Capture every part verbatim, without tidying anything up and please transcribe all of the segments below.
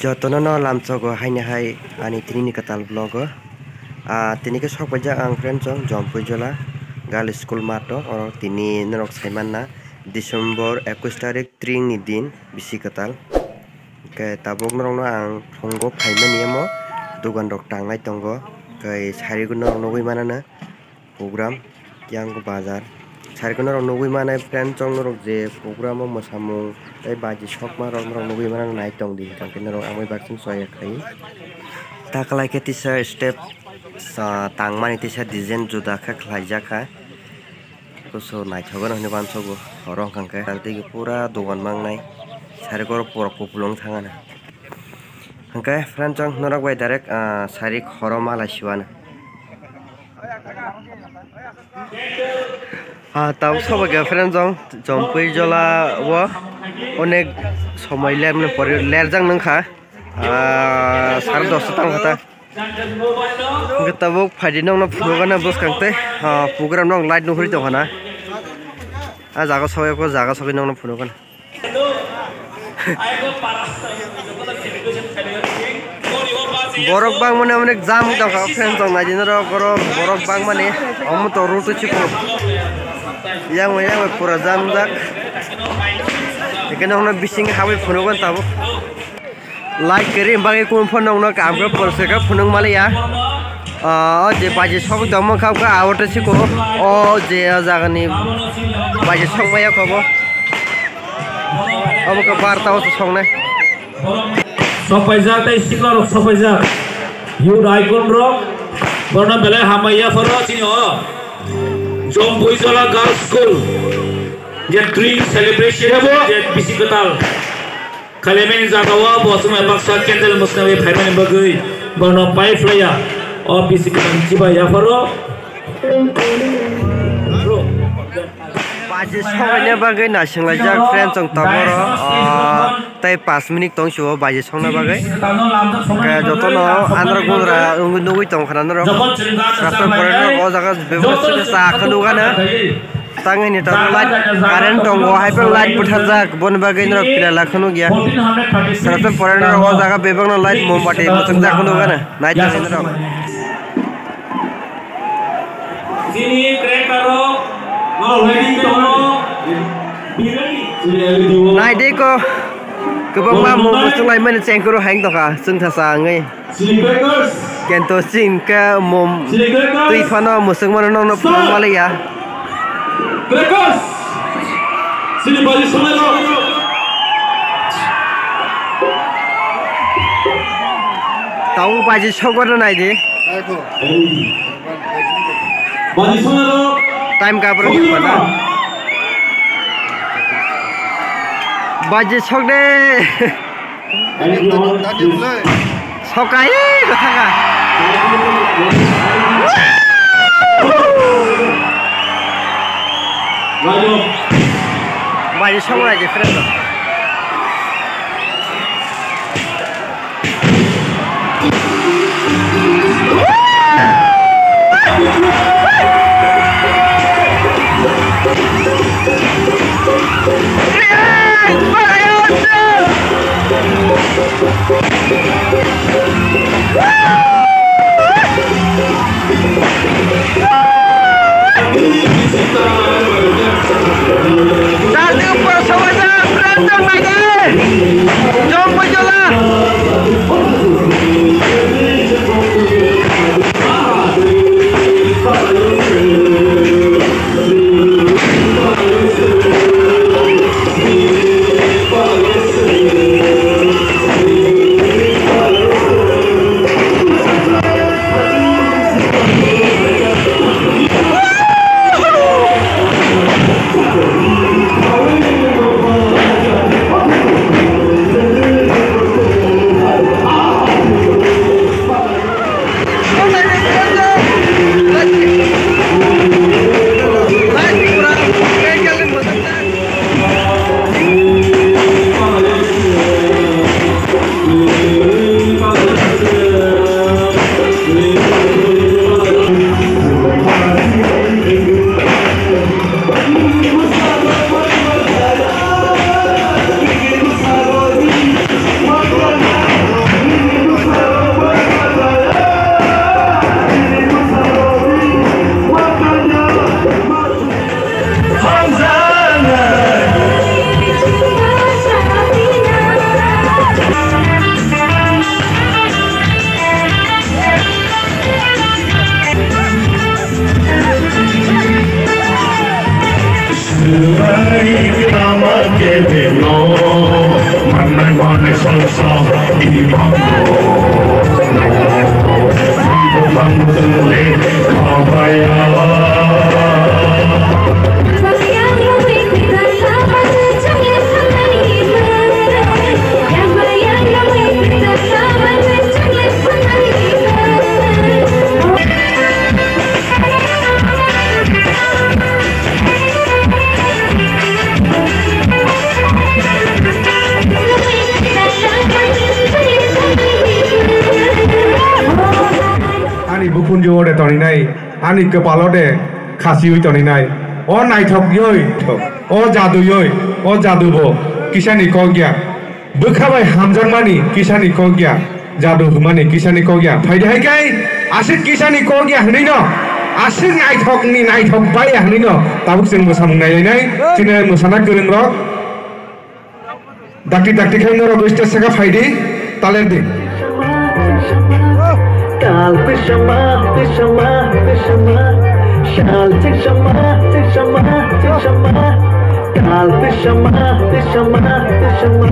Jotono no lamsogo haini hai ani tini ni kwtal vlog o. Ah, tini khe sok paijak ang friend chong Jompui Jola Girls School math o, oro tini norok sai manna December ekush tarik tring ni din bisi kwtal. Hwnkhe tabuk norokno ang phungo phaimani omo dogan rok tanglai tongo, tei sari norok nugui manana program yang bazar. Sari norok nugui manai friend chong norok je program o mwsamung tei baji sokma rok norok nugui manana nai tong di, hwnkhe norok ang bai baksa choya khai. Taklai khe tisa step sa tangmani tisa design juda khe khlaijak kha. Kusu naithok gano hinwi uansugo, horo hwnkha khe tei pura dogan mangnai, sari koro pura kupulung thangana. Hwnkhe friend chong norok bai direct, ah, sari khoro malai siwano. Ah, tabuk sobai khe friend chong Jompui Jola o onek somoi lermani pore lerjak nungkha. Ah, sare dosta tang kha ta. Hwnkhe tabuk phaidi nokno phunukgana bwskang tei, ah, program nok light nuhuri tongkha na. Ah, jaga sogwi, jaga sogwi nokno phunukgana. Borok bangmani onek jam wng tongkha, friend chong naidi norok, oro borok bangmani omo to road o chikon. Yang bai, yang bai pura jam jak. Hwnkhe nokno bising habwi phunukgana tabuk. Light kwrwi bagwi kung phano nokno kaham khe porse khe phunuk maliya. Ah, o je baji sok tongma kha, kha abo tei siko. O je o jagani baji sok maya kha bo. Obo khe barta o songnai. Sok paijak tei sikla rok sok paijak. Youth icon rok. Borno belai hamya pharo chini o. Jompui Jola Girls School. Je tree celebration je bisi kwtal. Khalemani jagao bo chwng bai baksa candle mwsnawi phaimani bagwi bono pai phlaiya. O bisi kwthang chibai yapharo. Baji songnaina bagwi naisinglaijak friend chwng taboro, ah, tei pash minute tong sio baji songna bagwi. Khe jotono andra gundra wngwi nugwi tongkha na norok. Rasta poreno o jaga bebak sa khe nugano. Tangwi ni tabuk light current tongo, hai phano light bwtharjak, boni bagwi norok pila la kheno nugya. Saraswt poreno o jaga bebakno light mombati mwchungjak kheno nugano, nai tongwi norok. Chini cracker rok already tongo. Nai de ko, kwbangma mung mwchung laimani chengkoro hai wng tongkha, chwng thasa wngwi. Kento chini khe mom twi phano mwswk mano nokno phunuk maliya. Tabuk baji sokbarno naidi. Time kabra ni pata. Baji sok de. Sokai ko thanga. Baji sok lai je friend. Ani bukhunju ode toninai, ani kwpalo de khasiwi toninai. O naithok yoi, o jadu yoi, o jadu bo kisani kok ya. Bwkha bai hamjakmani kisani kok ya, jadu hwnmani kisani kok ya. Phaidi hai kai aswk kisani kok ya hwnwi no, aswk naithokni naithok bai ya hwnwi no tabuk chwng mwsamung nailainai, chini mwsana kwrwng rok. Dakti dakti khai norok stage saka phaidi, taler di. Tal pisama, pisama, pisama. Shal tisama, tisama, tisama. Tal pisama, pisama, pisama.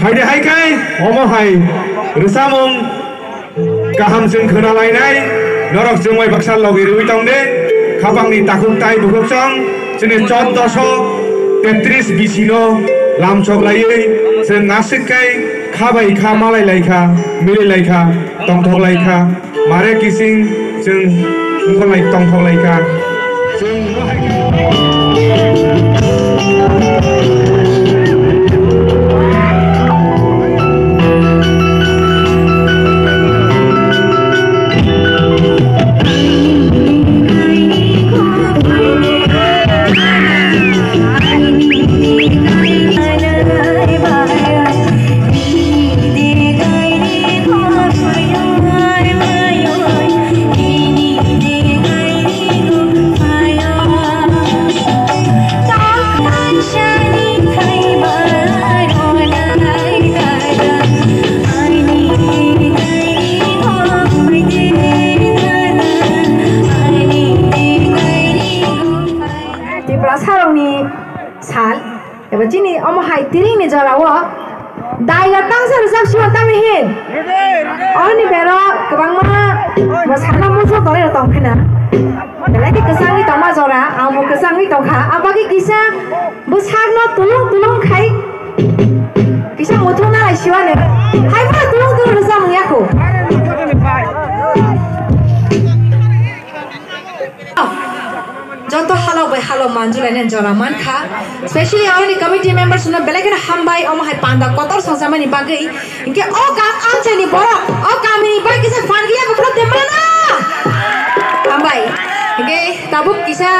Phaidi hai kai, omo hai rwchapmung kaham chwng khwna lainai, norok chwng bai baksa logi rwui tong de, khapangni takhuk tai bukhuk chwng, chini choddoso tetris bisi no lamchok laiwi chwng aswk kai kha bai kha malai lai kha, milai lai kha, tongthok lai kha. Mare kising chwng wngkholai tongkholai kha. Chwng Tiprasarokni sal. Eba chini omo hai tiringni jorao daiga tangsa rwchap siwa tamo hin. Oni bero kwbangma mwsana muchung tongwi tong khna. Belai khe kwchangwi tongma jora, ang bo kwchangwi tong kha. Abagwi kisa bwsakno tulung tulung khai kisa muthungna lai siwano. Hai phano tulung tulung rwchap wngya kho. Joto halok bai halok manjulai nani jora mankha. Specially aroni committee members no belai kheno hambai, omo hai panda kotor songchamani bagwi. Hinkhe o kam amchaini borok, o kamini bai kisa phan giya bukhuk de mano. Hambai. Hinkhe tabuk kisa,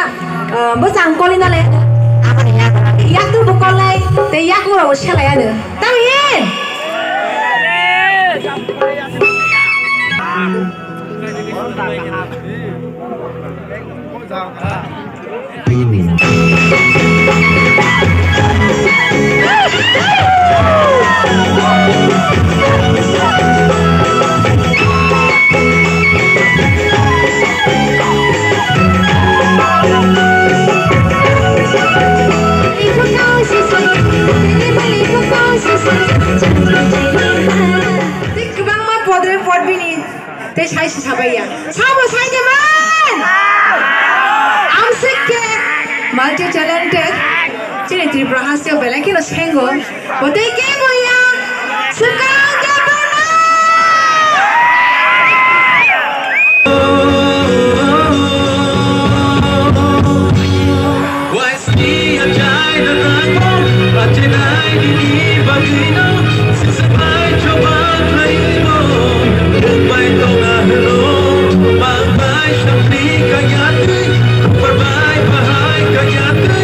ah, bwchang koli nale. Yaktu bo kolnai, tei yakung rok bo selai ano. Tamhin. Tei kwbangma podre podbini tei sai se sabai ya. Sabo sai de man? Amsik khe multi talented. Chini Tripura hasteo belai kheno sengo. Bo tei kebo ya. Swkang de bono. Waisni achai na tangbo, achinai nini bagwino, sisabai choba khaibo, bubai tongna hwno, bangbai sakni kanyatwi, kuparbai bahai kanyatwi,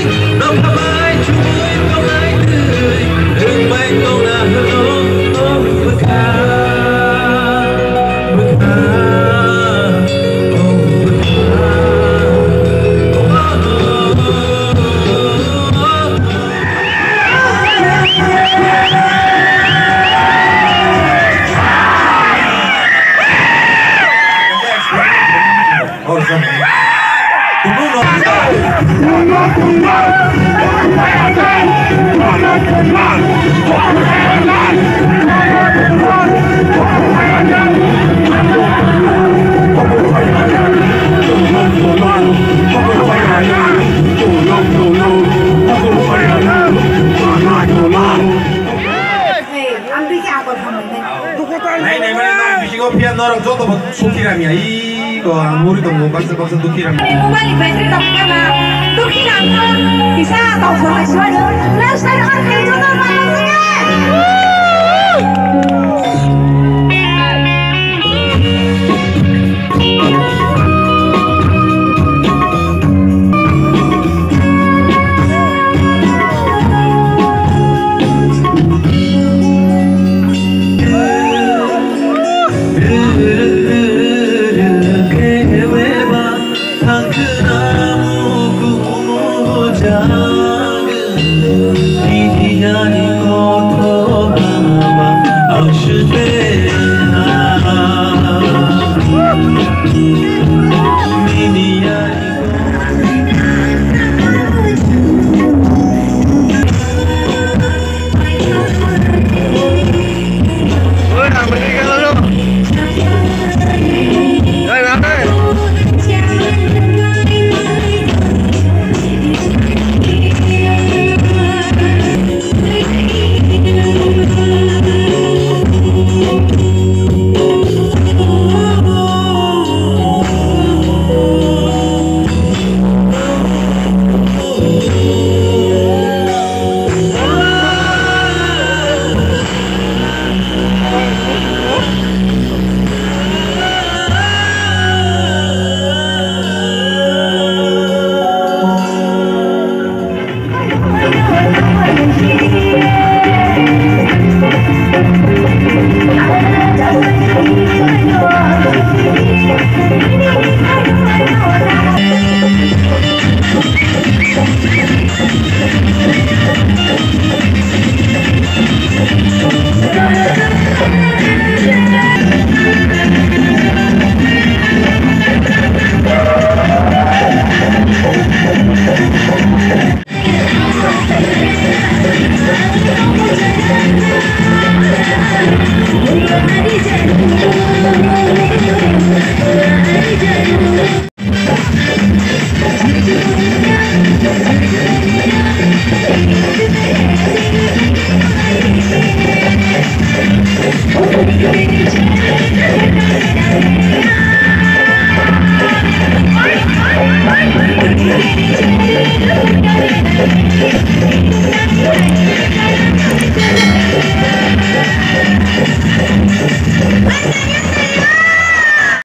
Phiya norok joto bo sukhi ramya, ii, ko ang muri tongo, baksa baksa dukhi ramya. Mobile ni battery tong khe ma, dukhi ramya, kisa tong song hai song. Left side or khe joto ma tong song.